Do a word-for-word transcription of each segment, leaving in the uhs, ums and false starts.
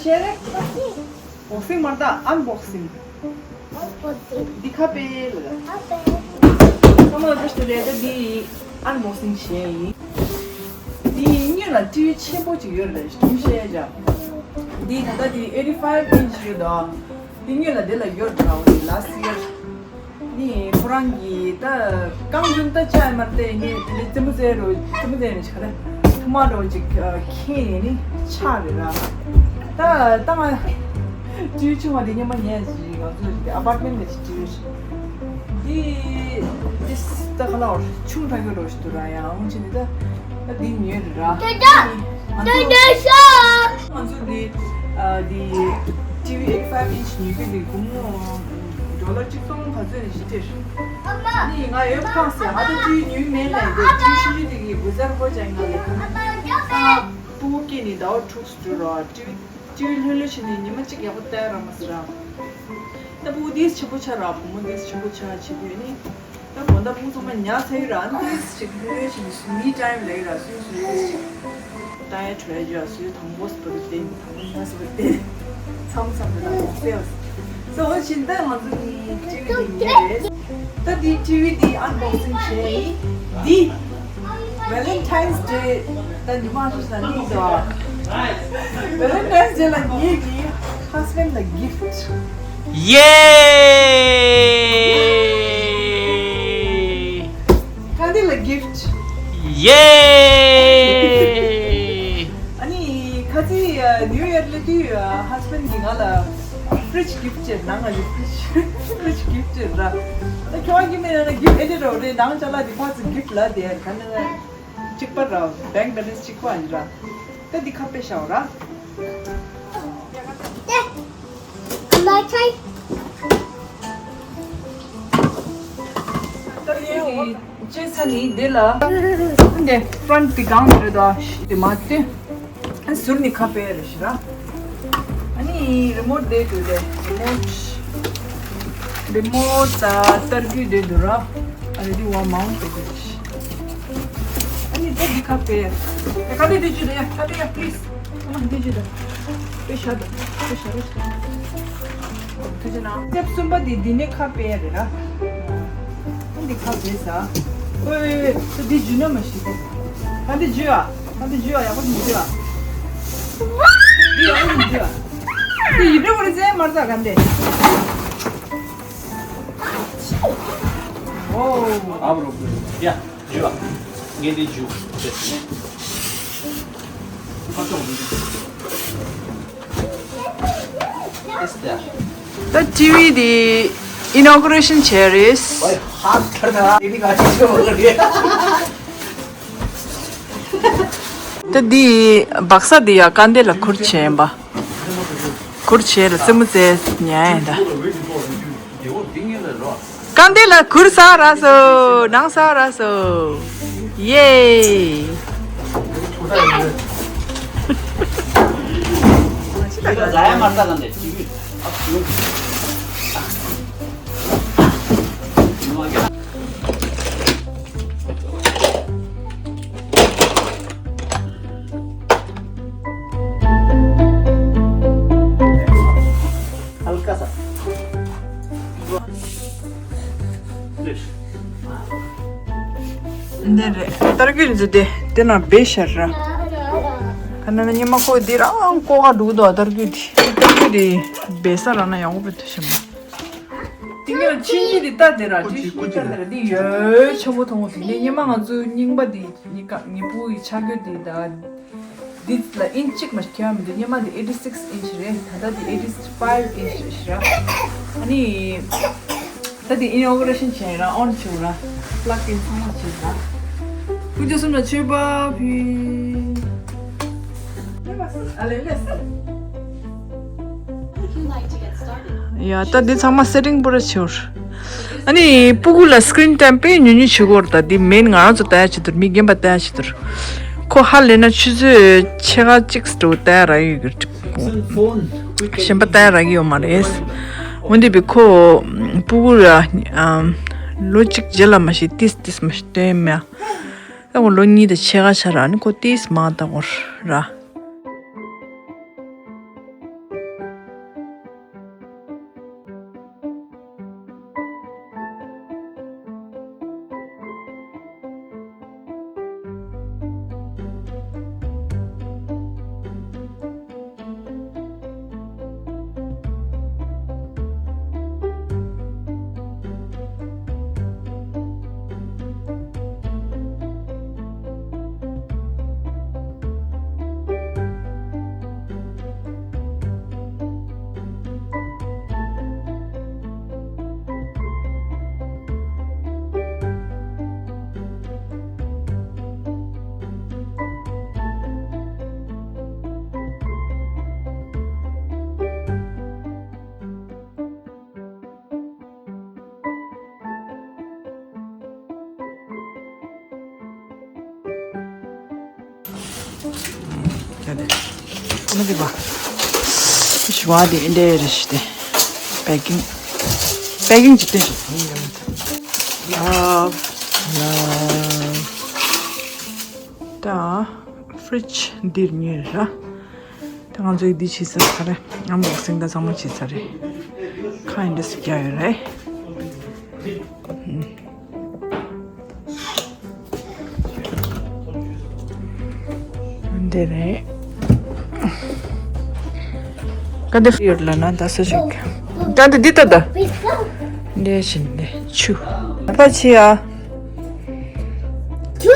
Boxing མ་རེད་ད། Unboxing. འདི་ཁ་པེ་ལ། ཚང་མ་ལ་བཀྲ་ཤིས་བདེ་ལེགས། ད་འདི་Unboxing བྱས་ཡིན། འདི་སྔོན་ལ་ཊི་ཝི་ཆེན་པོ་ཅིག་ཡོད་རེད། གཏུམ་བཤད་ཅག་འདི་ད་ལྟ་འདི་eighty five inch རེད་དོ། འདི་སྔོན་ལ་འདི་ལ་ཡོད་རེད། འོ་འདི་last year ནི་ཁོ་རང་གིས་ད་རྐང་རྒྱུན་ད་བཅའ་ཡ་མ་རེད་དེ། ནི་དེ་འདྲའི་རྩེད་མོ་རྩེ་རོ་རྩེད་མོ་རྩེ་ནས་ཆགས་ད་ཐུ་མ་འདྲ་བོ་ཅིག་ཁེངས་ནས་ནི་ཆགས་རེད་ར། ད་ད་ང་ཊི་ཝི་ཆུང་བ་དེ་སྔོན་མ་ཉལ་ཞིག་ང་ཚོ་དེ་ཨ་པར་ཊི་མེན་ཊི་ལ་ཞིག་ཊི་ཝི་ཞིག་འདི་འདི་ད་ག་ལ་བར་ཆུང་དྲགས་ཡོད་རོ་ཞིག་འདུག་ར། ཡང་འོང་ཕྱིན་ནི་ད་ད་འདི་ཉོས་རེད་ར། ང་ཚོ་ང་ཚོ་འདི་ཨ་འདི་ཊི་ཝི་eighty five inch ཉོས་རྒྱུ་འདི་སྒོར་མོ་ཌོ་ལར་གཅིག་སྟོང་ག་ཚོད་ནས་ཞིག་སྟེར། ནི་ང་ཡོད་ཁང་ཟེར། ང་ད་ཊི་ཝི་ཉོས་མེད་ལས་དེ་ཊི་ཝི་ཤི་ཤི་དེ་གི་བུ་ཟར་ཧོ་ཅན་ང་ལས་ཁང་ཨ་ཕྲུ་གུ་སྐྱེས་ནི་ཟླ་བ་དྲུག་ཙམ་འགྲོ་ར། ཊི་ཝི་ཊི་ཝི་ལྷོད་ལྷོད་བྱས་ནས་ཉི་མ་གཅིག་ཡག་པོ་ལྟ་ཡ་རག་མ་སོང་ར། ད་ཕྲུ་གུ་དེས་ཆེན་པོ་ཆགས་ར། བུ་མོ་དེས་ཆེན་པོ་ཆགས་བྱེད་དུས་ནི་ད་དགོང་དག་ཕྲུ་གུ་ཚང་མ་ཉལ་ཚར་ཡོད་ར། ཨ་ནི་དེས་ཅིག་ལྷོད་ལྷོད་བྱས་ནས་མི་ཊའིམ་ལབ་ཡོད་ར། སོ་སོ་ཡོད་ཅིག་ལྟ་ཡ་འཕྲོད་ཡ་བྱས་སོ་སོའི་དང་པོ་སུ་བ་དེ་དང་པོ་ཉལ་སོ་བ་དེ་མཚམས་མཚམས་དེ་ལ་མོག་སེལ་སོ། འོ་བྱས་ད་ང་ཚོ་ནི་ཊི་ཝི་དེ་ཉོས་རེད། ད་འདི་ཊི་ཝི་འདི་ཨན་བོག་སིང་བྱས་ཡིན། འདི་Valentine's Day ད་ཉི་མ་ཁྲི་ས་ནི་དོ། Valentine's Day ལ་ངེད་ཀྱི་ཧ་སི་བེན་ལ་གིཕ་ཊི། ཡེ། ག་འདི་ལ་གིཕ་ཊི། ཡེ། ཨ་ནི་ཁ་ཚི་ནིའུ་ཡར་ལ་དུས་ཧ་སི་བེན་གྱིས་ང་ལ་ཕི་རིཇ་གིཕ་ཊི་བྱས། ནང་ང་ལ་ཕི་རིཇ་ཕི་རིཇ་གིཕ་ཊི་བྱས་ར། ད་ཁྱོད་ཀྱི་མེད་ན་གིཕ་ཊི་ཨེ་ཏེ་རོ་རེད། ནང་ཅ་ལག་འདི་ཕར་ཚུར་གིཕ་ཊི་ལ་དེ་ཡར་ག་ནས་གཅིག་པ་ར། བེང་བེ་ལེན་སི་གཅིག་པ་ཡིན་ར། ད་འདི་ཁ་པེ་ཤའོ་ར། ད་ངའི་ཅེ་ས་ནི་འདི་ལ་འདི་ཕྲོན་ཊི་འདི་གང་རེད་ད་ཤི་དེ་མ་དེ་ཟུར་ནི་ཁ་པེ་རེད་ཤི་ར། ཨ་ནི་རི་མོཊ་དེ་དུ་དེ་རི་མོཊ་རི་མོཊ་ད་ཏར་ཀི་དེ་དུ་ར། ཨ་ནི་དེ་བ་མའུན་ཊི་དེ་དུ་ཤི། ཨ་ནི་དེ་འདི་ཁ་པེ་ཡ། ཁ་པེ་དེ་ཅི་དེ་ཡ། ཁ་པེ་ཡ་པི་ལི་སི། ཨ་མ་འདི་ཅི་དེ། པེ་ཤ་དེ། པེ་ཤ་རེད། ཐུགས་རྗེ་གནང་། སྟེབ་གསུམ་པ་དེ་འདི་ནས་ཁ་པེ་ཡ་རེད་ར། ཨ་འདི་ཁ་པེ་ས། ཨོའི་ཨོའི་ཨོའི། འདི་འཇུ་ན་མ་ཤི་དེ། ཨ་འདི་འཇུ་ཨ། ཨ་འདི་འཇུ་ཨ། ཡག་པོ་མི་འཇུ་ཨ། འདི་ཡག་པོ་མི་འཇུ་ཨ། འདི་ཡིབ་རེ་བོ་རེ་ཟེ་མར་ཟ་ག་འདི། ཨོ། ཨ་བ་རོ་ཀུ་ཡ། འཇུ་ཨ། ངས་འདི་འཇུ། དེ་ནས་ཁ་ཐོག་འདི་འཇུ། ད་ཊི་ཝི་འདི་ཨི་ནོ་གུ་རེ་ཤན་བྱས་རེད། ཨོའི་ཧ་ཁར་ད་ཨི་ནི་ག་ཅི་ཤོ་ག་རེད། ད་འདི་བག་ས་འདི་ཡ་ཀ་འདི་ལ་ཁུར་བྱས་ཡིན་པ། ཁུར་བྱས་ལ་རྩེད་མོ་རྩེ་ཉན་ཡིན་ད། ཀ་འདི་ལ་གུར་ས་ར་སོ། ནང་ས་ར་སོ། ཡེ། हल्का सा। འདི་རེད། ཏར་ཀི་འཛུལ་ཏེ་དེ་ན་བེ་ཤར་ར། ཁ་ན་ན་ཉི་མ་ཁོ་འདི་རང་ཀོ་ག་འདུག་དོ། ཏར་ཀི་འདི་ཏར་ཀི་འདི་བེ་ས་ར་ན་ཡག་པོ་བེ་ཐུ་ཤམ། དེ་ངས་ཕྱིན་ཅི་དེ་ལྟ་དེ་ར་དེ་ཤིན་ཅི་དེ་ར་དེ་ཡོད་ཆེན་པོ་མཐོང་། དེ་ནས་ཉི་མ་ང་ཚོའི་རྙིང་པ་དེ་ཉི་ཀ་ཉི་པུ་ཡི་ཆ་གྱོད་དེ་ད། འདི་ལ་ཨིན་ཅི་གཅིག་མ་ཁྱོད་མི་འདུག་སྔོན་མ་འདི་eighty six inch རེད། ད་ལྟ་འདི་eighty five inch རེད་ཤག་ཨ་ནི་ད་འདི་ཨིན་ཨོ་པ་རེ་ཤན་བྱས་ར། ཨོན་བྱས་ར། པ་ལག་ཨིན་ཚང་མ་བྱས་ར། ཕུ་ཇོ་སུམ་ལ་མཆོད་པ་ཕུལ། ཨ་ལེ་ལེ། ཡ་ད་འདི་ཚང་མ་སེ་ཊིང་པུ་ར་བྱས། ཨ་ནི་སྤུ་གུ་ལ་སི་ཀི་རིན་ཊའིམ་དཔེ་ཉུང་ཉུང་བྱེད་དགོས་རེད། ད་འདི་མེན་ང་རང་ཚོ་ལྟ་ཡ་བྱེད་དུར། མི་རྒན་པ་ལྟ་ཡ་བྱེད་དུར། ཁོ་ཧ་ལས་ན་ཆུ་ཚོད་ཕྱེད་ཀ་གཅིག་འགྲོ་ལྟ་ཡ་རག་ཡོད་ཀྱི་རེད། གཞན་པ་ལྟ་ཡ་རག་གི་ཡོད་མ་རེད། འོན་ཏེ་བི་ཁོ་སྤུ་གུ་ལ་ལོ་གཅིག་རྗེས་ལ་མ་ཤི་ཏིས་ཏིས་མ་ཤི་སྟོན་མེད། ད་ཁོ་ལོ་གཉིས་དང་ཕྱེད་ཀ་ཆགས་ར། ནི་ཁོ་ཏིས་མ་ལྟ་བོར་ར། ད་ནི་ཁོ་མོ་འདི་བ། ཞི་བ་དེ་འདྲ་རེ་ཞིག་སྟེ། པེ་ཀིང་། པེ་ཀིང་ཅིག་སྟེ། ལབ། ལབ། ད་ཕི་རིཇ་འདིར་ཉོས་ར། ད་ང་ཚོས་འདི་བྱས་ཚར་རེད། ཨན་བོག་སིང་ད་ཚང་མ་བྱས་ཚར་རེད། ཁ་འདི་འདྲ་ཞིག་རྒྱག་ཡོད་རེད། འདི་རེད། ཀ་འདི་ཡོད་ལ་ན་ད་སུ་ཞིག་ཀ་འདི་འདི་ལྟ་ད། འདི་བཞིན་འདི་ཆུ། ད་ཕ་ཆི་ཡ། ཆུ།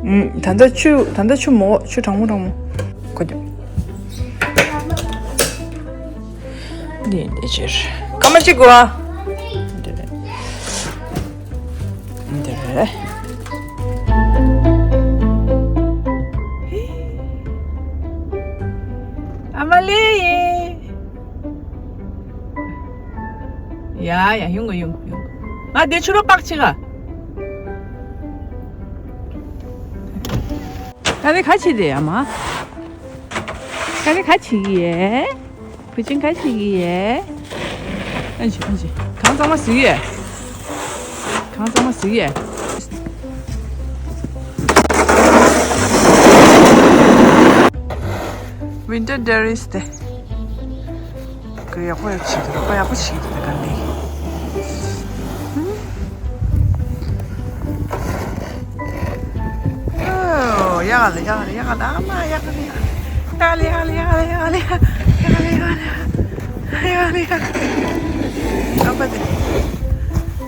ཨུམ། ད་ལྟ་ཆུ། ད་ལྟ་ཆུ་མོ། ཆུ་གྲང་མོ་གྲང་མོ། ཁོ་རྒྱབ། འདི་འདི་ཕྱིར། ཀ་མ་ཅིག་གོ་ཨ། འདི་རེད། འདི་རེད། ཨ་མ་ལེ་ཡེ། ཡ་ཡ། ཡོང་གོ་ཡོང་གོ་ཡོང་གོ། ང་འདི་ཆུ་རོ་པག་ཅིག་ག་ད་ནི་ཁ་ཕྱིས་ཏེ་ཡ་མ། ད་ནི་ཁ་ཕྱིས་ཀྱི་ཡེ། བུ་ཆུང་ཁ་ཕྱིས་ཀྱི་ཡེ། ཨ་ཅི་ཨ་ཅི། གང་གཙང་མ་ཟིག་ཡེ། གང་གཙང་མ་ཟིག་ཡེ། Winter Diaries དེ། ཁོ་ཡག་པོ་ཡག་པོ་བྱེད་འདུག་ཁོ་ཡག་པོ་བྱེད་འདུག་ད་ག་ནས། ཨོ། ཡག་ལ་ཡག་ལ་ཡག་ལ། ཨ་མ་ཡག་ལ་ཡག་ལ། ཡག་ལ་ཡག་ལ་ཡག་ལ། ཡག་ལ་ཡག་ལ། ཡག་ལ་ཡག་ལ། ཨ་ཕ་དེ།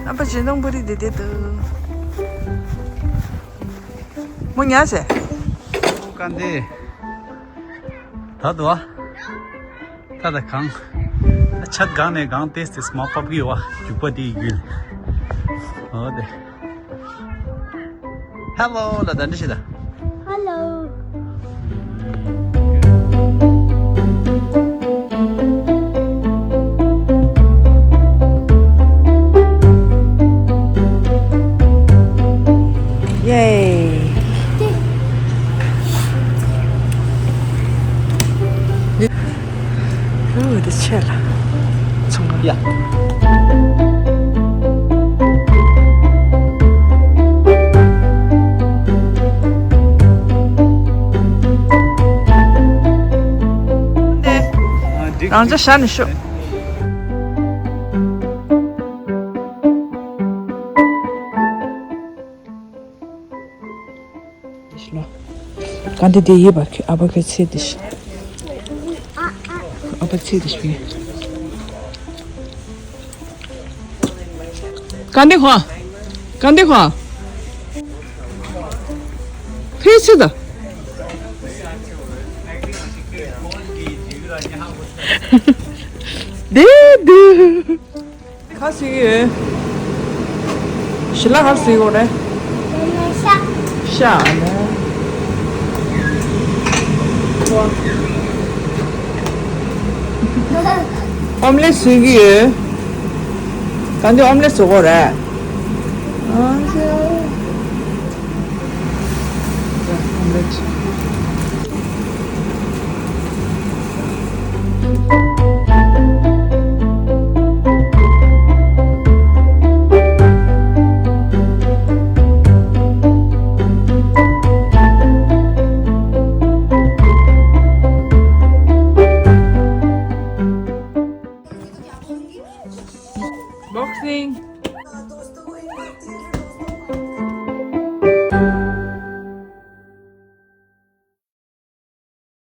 ཨ་ཕ་ཇེ་ནང་པུ་རི་དེ་དེ་དུ། མོ་ཉལ་ཟེར། ཀ་འདི། ད་དུ་བ། ད་ད་གང་། ཆད་གང་ནས་གང་ཏེས་ཏེས་མ་པབ་གི་བ། རྒྱུག་པ་དེའི་རྒྱུད། འོ་དེ། Hello ལ་ད་འདྲི་ཞིག་ད། Hello. Yay. ཨུ། འདི་ཆེ་ལ། ཚོང་ལ། ཡ། རང་ཅག་ཞག་ནས་ཤོག་ག་འདི་དེ་ཡིན་པ་ཁྱོད་ཨ་ཕ་ཁྱོད་ཚེ་འདི་ཤི། ཨ་ཕ་ཚེ་འདི་ཤི། ག་འདི་ཧོ། ག་འདི་ཧོ། ཕེ་ཚེ་ད། དེ་དུ། ཁ་ཟིག་ཡོད། ཞི་ལ་ཧར་ཟིག་གོ་རེད། ཤ། ཤ་ཨ་ནི། ཨོམ་ལེ་ཟིག་ཡོད། ད་འདི་ཨོམ་ལེ་ཟིག་གོ་རེད། ཨ་ཤ། Boxing.